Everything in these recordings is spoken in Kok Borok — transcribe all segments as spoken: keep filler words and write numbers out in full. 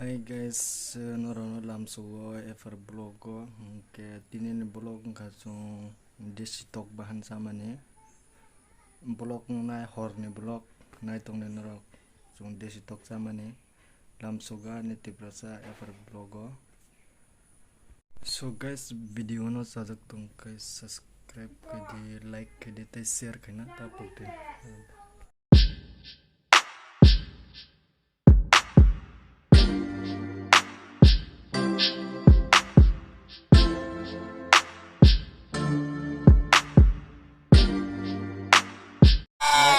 Hey guys, norokno lamsogo F R vlog o, hwnkhe tinini vlog wngkha chwng desi tok bahan chamani. Vlog wngnai horni vlog nai tongni norok chwng desi tok chamani. Lamsogo ani Tiprasa F R vlog o. So guys, video no sajak tong khe subscribe khaidi, like khaidi tei share khaina ta pokdi.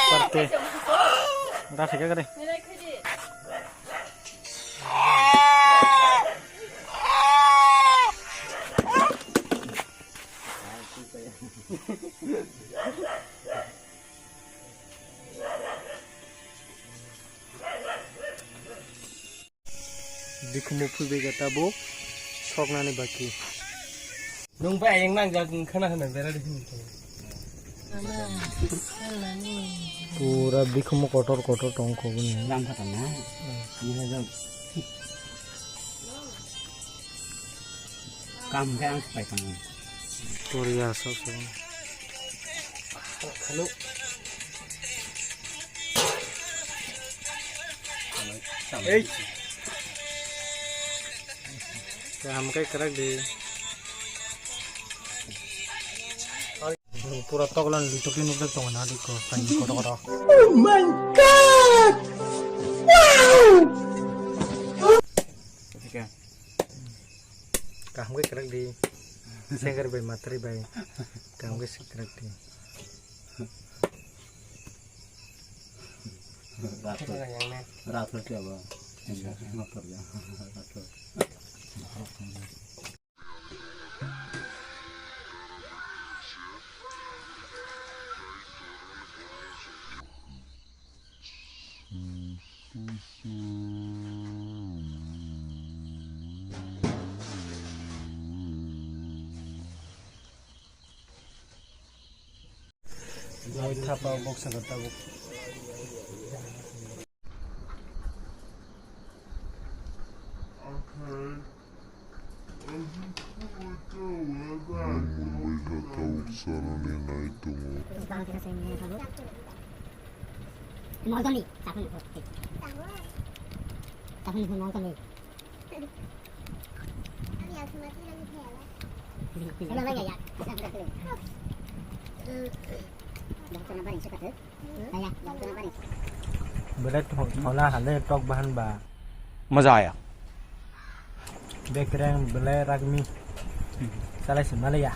Parte. Gathika gari. Bikhumu phuibai kha tabuk soknani baki. Nwng bai ayang nangjak wng khana hwnwi berari hwnwi khe. Pura bikhumu kotor kotor tong kho bini. Lam kha tong na. Hmm. Ini aja. Kam khe ang pai tong. Pura ya sok sok. Hello. Ei. Kaham khe kwrak di. Pura toklan litukli nukjak tongo na dikko, kaini koto koto. Oh my God! Wow! Kaham khe kwrak di. Sengkar bai, matri bai. Kaham khe kwrak di. Rathod. Rathod ke ba? Rathod. Jai thapa boksa khe tabuk. Mungwi kha tabuk chanani nai tongo. Mordoni, tapuni. Tapuni mordoni. Belai tho-, thola hale tok bahan ba. Maza aya. Bekreng belai ragmi. Salai se malaya.